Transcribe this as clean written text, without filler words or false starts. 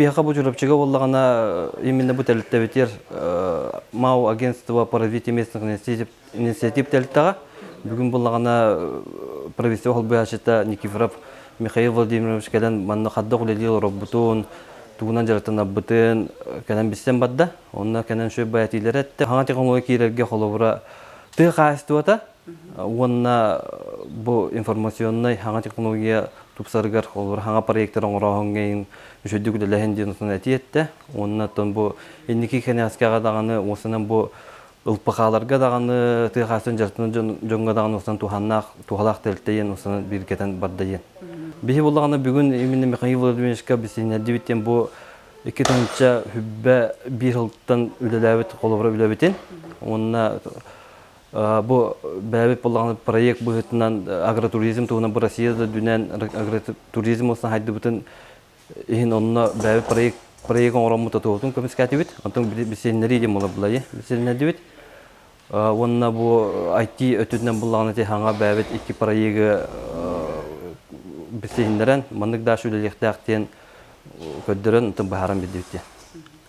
Биһиэхэ бу Чурапчыга буоллаҕына, именно бу тэрилтэбитигэр МАУ агентство по развитию местных инициатив тэрилтэҕэ бүгүн буоллаҕына правительство холбуйааччыта Никифоров Михаил Владимирович кэлэн манна хайдах үлэлии олорорбутун, тугунан дьарыктанарбытын кэлэн билсэн барда. Онно кэлэн үчүгэй баайатыылары эттэ. Хаҥа технология киирэргэ холобура тыа хаһаайыстыбата уонна бу информационнай хаҥа технология тупсарыгар холобура хаҥа проектар оҥорооһуҥҥа үчүгэйдик үлэлэһин диэн отун этии эттэ. Уонна оттон бу инники кэнэҕэскэҕэ даҕаны уосанан бу ылпахааларга даҕаны тыа хаһаайыстыбатын дьарыктанар дьоҥҥо даҕаны усан туһаннаах туһалаах тэрилтэ диэн усан бииргэтэн барда диэн. Биһи буллаҕына бүгүн именно Михаил Владимировичка билсиһиннэрдибит диэн бу 2021 сылтан үлэлээбит холобура үлэбитин уонна бу бэйэбит буоллаҕына проект быһыытынан агротуризм туһунан бу Россия да үрдүнэн агротуризм уонна хайдыбытын иһин онно бэйэбит проект проект оҥороммут отуотун көмүскээтибит. Онтон билсиһиннэрии диэн буолар булайы билсиһиннэрдибит. Уонна бу IT өттүнэн буллаҕына ити хаҥа бэйэбит икки проегы билсиһиннэрэн маннык даш үлэлиэхтээх диэн көрдөрөн онтон быһааран билдибит диэн.